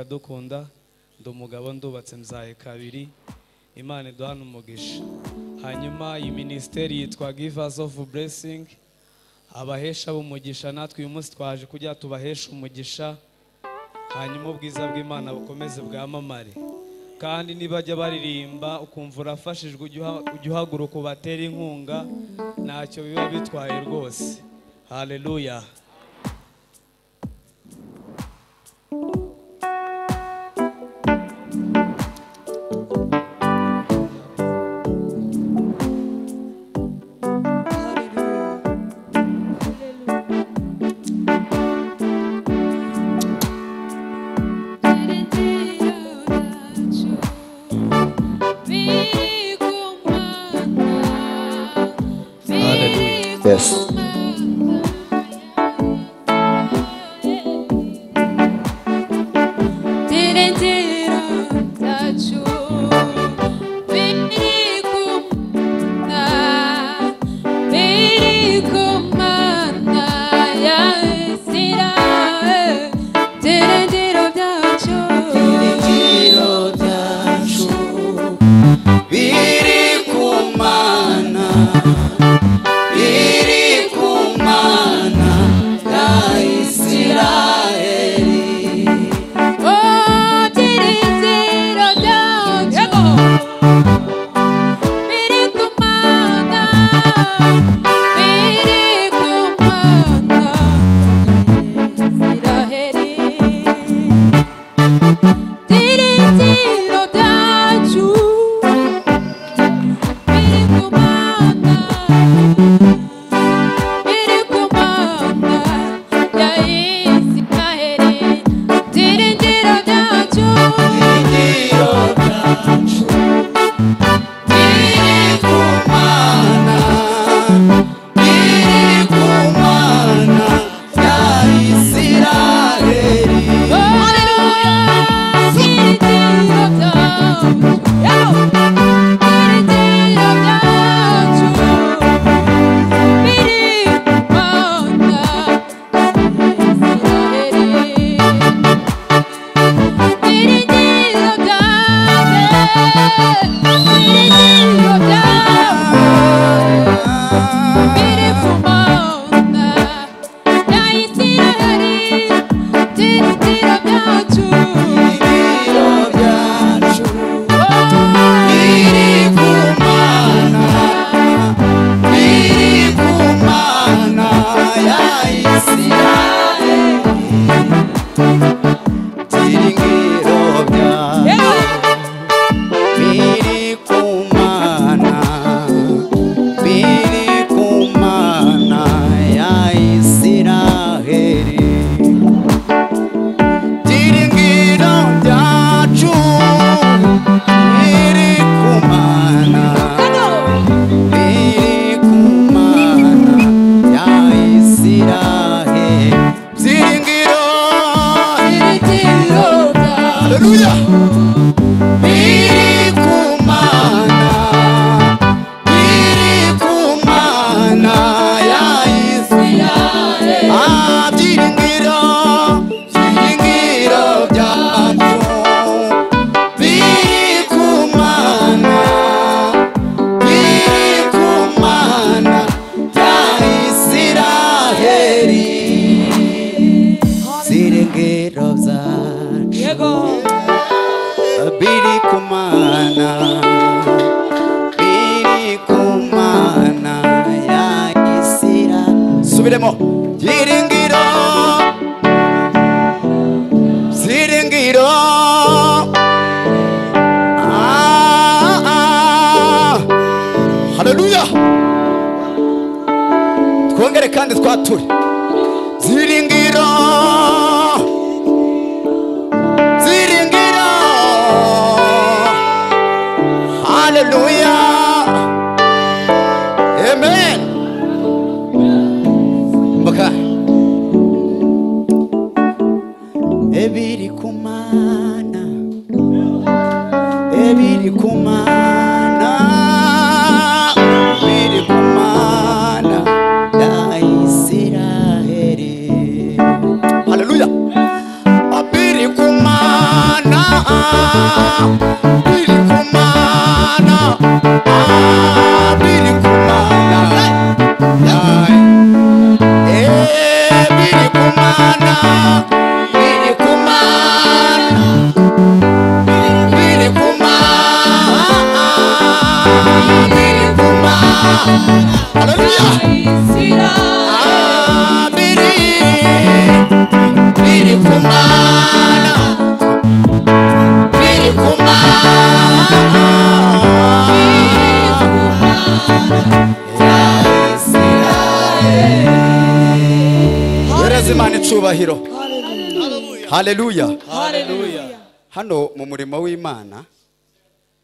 Iradukunda, ndi umugabo ndubatse mzaye kabiri. Imana iduhana umugisha. Hanyuma iyi ministeri yitwa Givers of Blessing, abahesha b'umugisha. Natwe uyu munsi twaje kujya tubahesha umugisha, hanyuma ubwiza bw'Imana bukomeze bwamamare. Kandi nibajya baririmba ukumva urafashijwe, ujye uhaguruka ubatere inkunga, ntacyo biba bitwaye rwose. Haleluya. Yes. Hallelujah. Abiri kumana. Biri kumana, biri kumana, biri kumana, biri kumana, biri kumana, biri kumana. Hallelujah. Biri, biri kumana, biri kumana. Yereza Imana icubahiro. Haleluya. Haleluya. Hano mu murimo w'Imana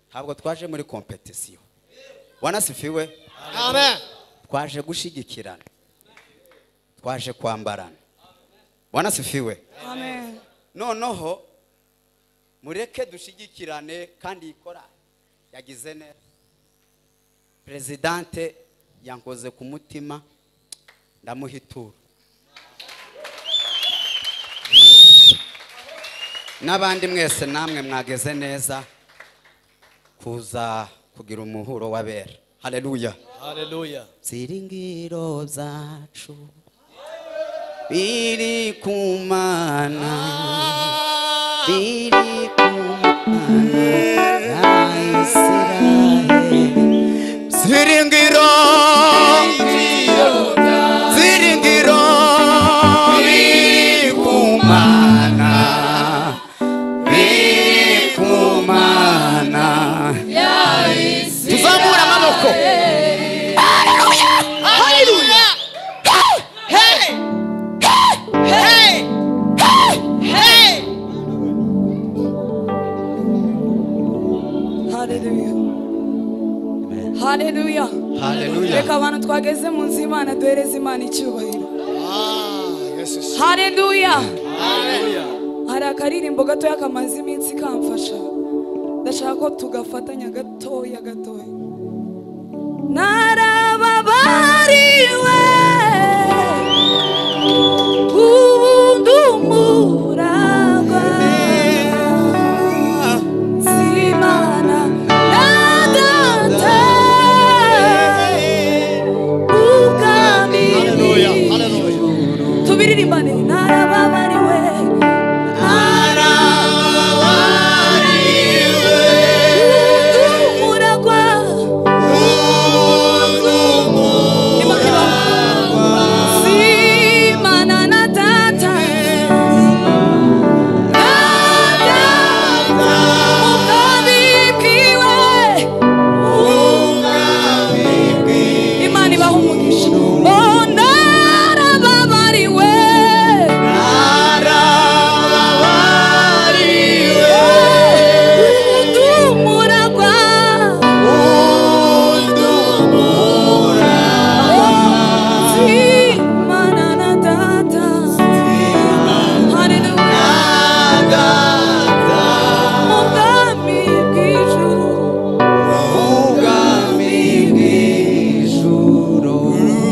ntabwo twaje muri competition. Wanasifiwe. Amen. Twaje gushigikirana. Twaje kwambarana. Wanasifiwe. Amen. Noneho mureke dushigikirane kandi ikora yagize neza. Presidente yankoze ku mutima ndamuhitura. N'abandi mwese namwe mwageze neza kuza kugira umuhuro w'abera. Haleluya. Haleluya. Ziringiro zacu biri kumana, biri kumana ya Israeli. Ziringiro, ziringiro biri kumana, biri kumana ya Israeli. Tuzamura amaboko. Haleluya. Haleluya. Hey. Hey. Hey. Haleluya. Haleluya. Haleluya. Reka abantu twageze mu nzu y'Imana duhereze Imana icyubahiro. Haleluya. Haleluya. Hari akaririmbo gatoya kamaze iminsi kamfasha. Ndashaka ko tugafatanya gatoya gatoya. Narababariwe ubundi umuragwa Simana na data ubwami. Tubiririmbane. Narababariwe, Narababariwe ubundi umuragwa Simana na data, data ubwami bwiwe. Imana ibaha umugisha. Oh, narababariwe, Narababariwe ubundi umuragwa Simana na data. Haleluya. Ubwami bw'ijuru.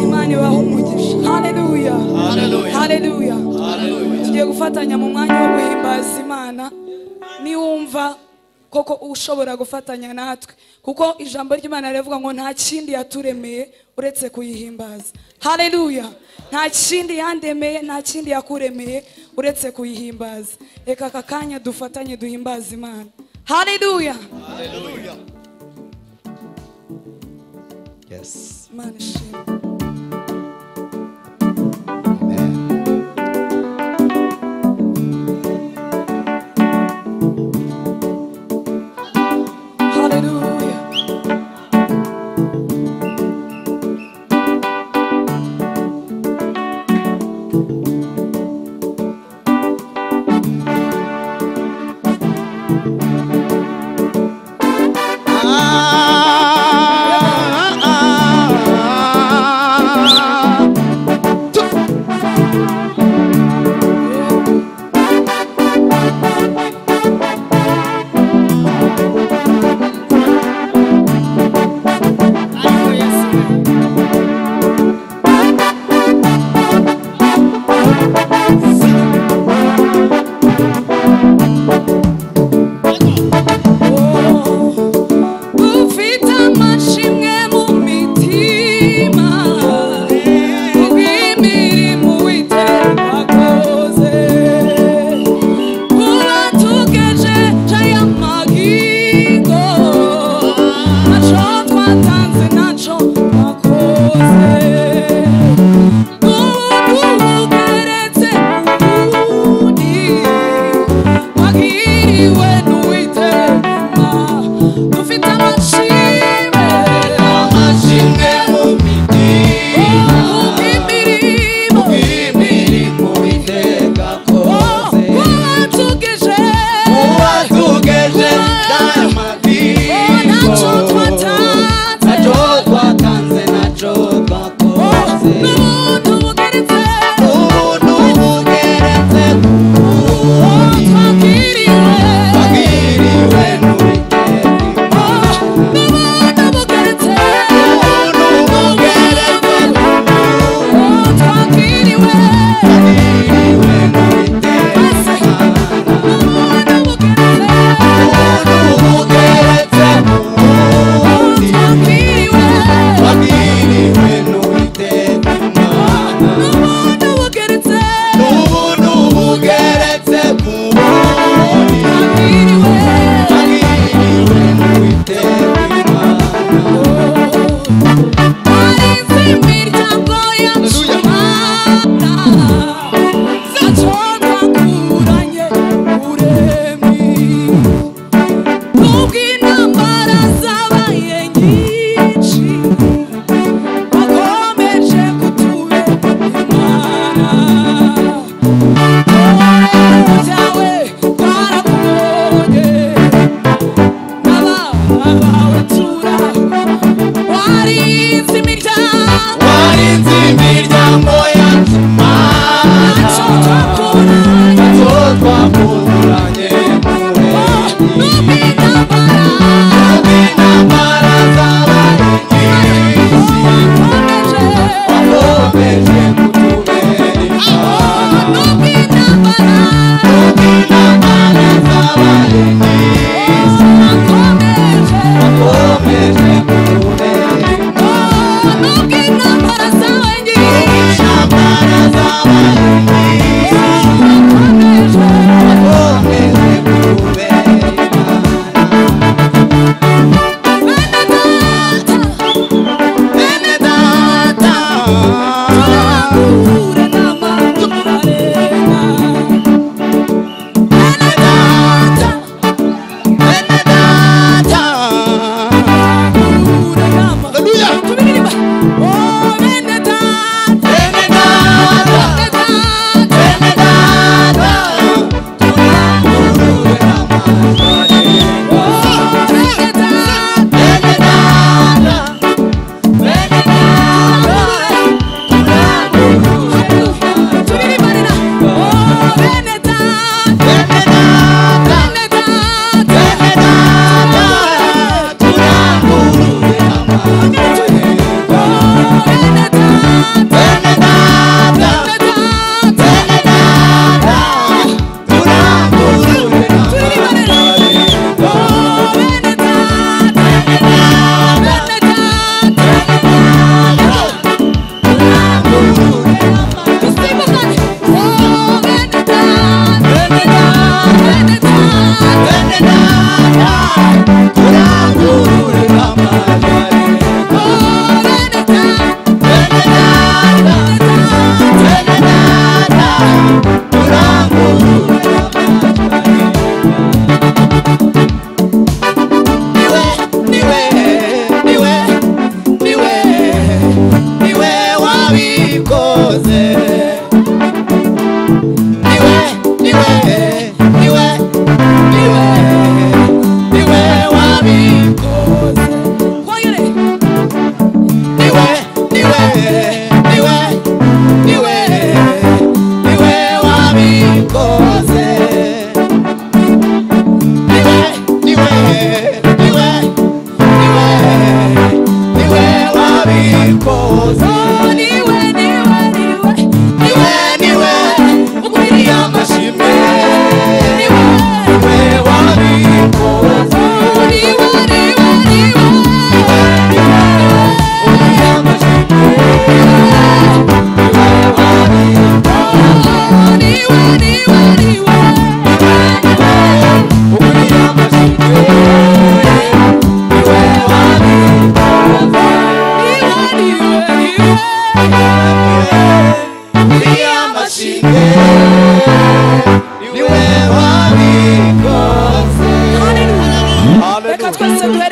Imana ibaha umugisha. Haleluya. Haleluya. Haleluya. Haleluya. Tugiye gufatanya mu mwanya wo guhimbaza Imana. Niwumva koko ushobora gufatanya natwe, kuko ijambo ry'Imana rivuga ngo nta kindi yaturemeye uretse kuyihimbaza. Haleluya. Nta kindi yandemeye, nta kindi yakuremeye uretse kuyihimbaza. Reka aka kanya dufatanye duhimbaze Imana. Haleluya. Haleluya. Yes. Imana ishimwe. Amen. Haleluya.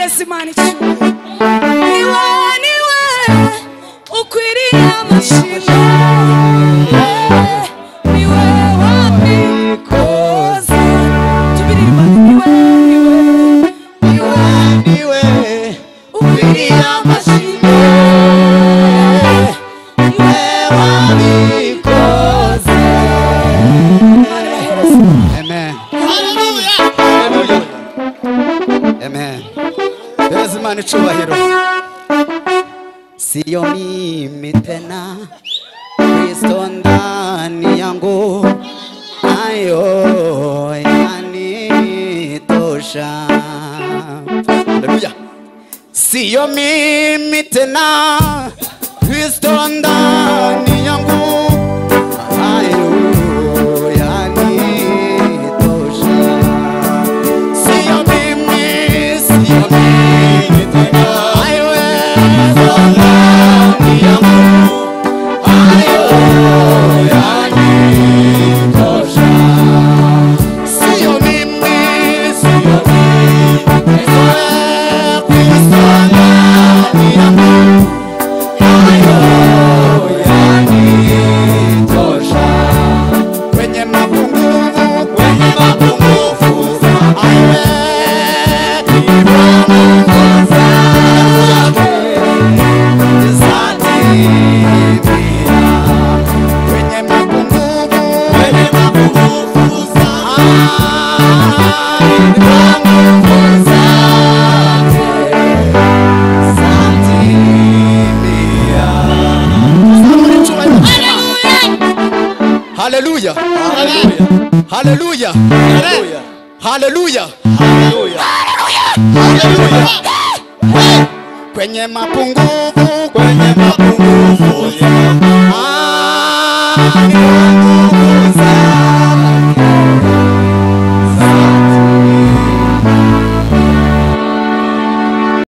Duhereze Imana icyubahiro. Niwe, niwe ukwiriye amashimwe, niwe wabikoze. Tubiririmba niwe, niwe, niwe, Niwe ukwiriye amashimwe, niwe wabikoze. Imana ibahereze. Amen. Hallelujah. Amen. Pereza Imana icubahiro. Siyo mimi tena, Kristo ndani yangu, ayo yanitosha. Haleluya. Siyo mimi tena, Kristo ndani yangu, ayo yanitosha. Siyo mimi, siyo mimi tena, ayo ndani yangu, ayo yanitosha. Siyo mimi, siyo mimi tena, Kristo ndani yangu, ayo yanitosha. Kwenye mapungufu, kwenye mapungufu, aiwe kwenye mapungufu, kwenye mapungufu, Hallelujah. Hallelujah. Hallelujah. Hallelujah. Hallelujah. Kwenye mapungufu, kwenye mapungufu, ah,